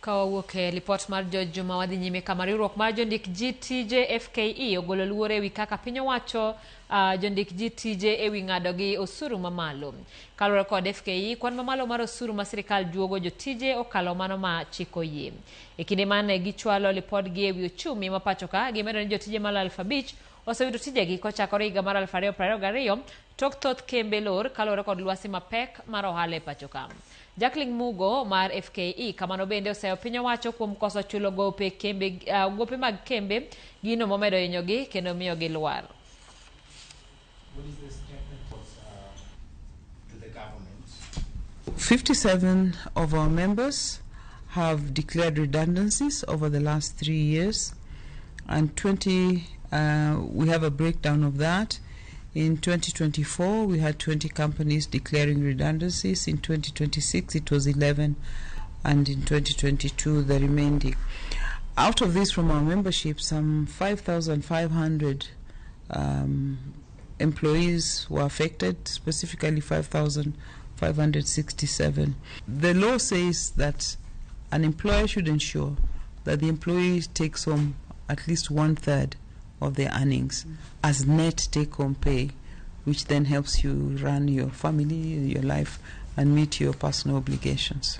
Ka wawuok e lipot mar George Juma wadhi nyime kama riwruok mar jondik ji tije FKE ogolo luoro ewi kaka piny owacho jondik ji tije ewi ng'ado gi osuru mamalo. Kaluwore kod FKE, kwan mamalo mar osuru ma sirikal juogo jotije okalo mano ma chik oyie. E kinde mane gichwalo lipodgi ewi ochumi ma pachoka, gimedo ni jotije maloyo 5,000 osewito tijegi kochakore higa mar 2022 tok thoth kembe lor kaluwore kod lwasi mapek mar ohala e pachoka. Jacqueline Mugo mar FKE kamano bende oseyo piny owacho kuom koso chulo gope kembe, gope mag kembe gino momedo hinyogi kendo miyo gilwar. What is the statement to the government? 57 of our members have declared redundancies over the last 3 years, and 20, we have a breakdown of that. In 2024, we had 20 companies declaring redundancies. In 2026, it was 11, and in 2022, the remaining. Out of this, from our membership, some 5,500 employees were affected, specifically 5,567. The law says that an employer should ensure that the employee takes home at least 1/3 of their earnings as net take home pay, which then helps you run your family, your life, and meet your personal obligations.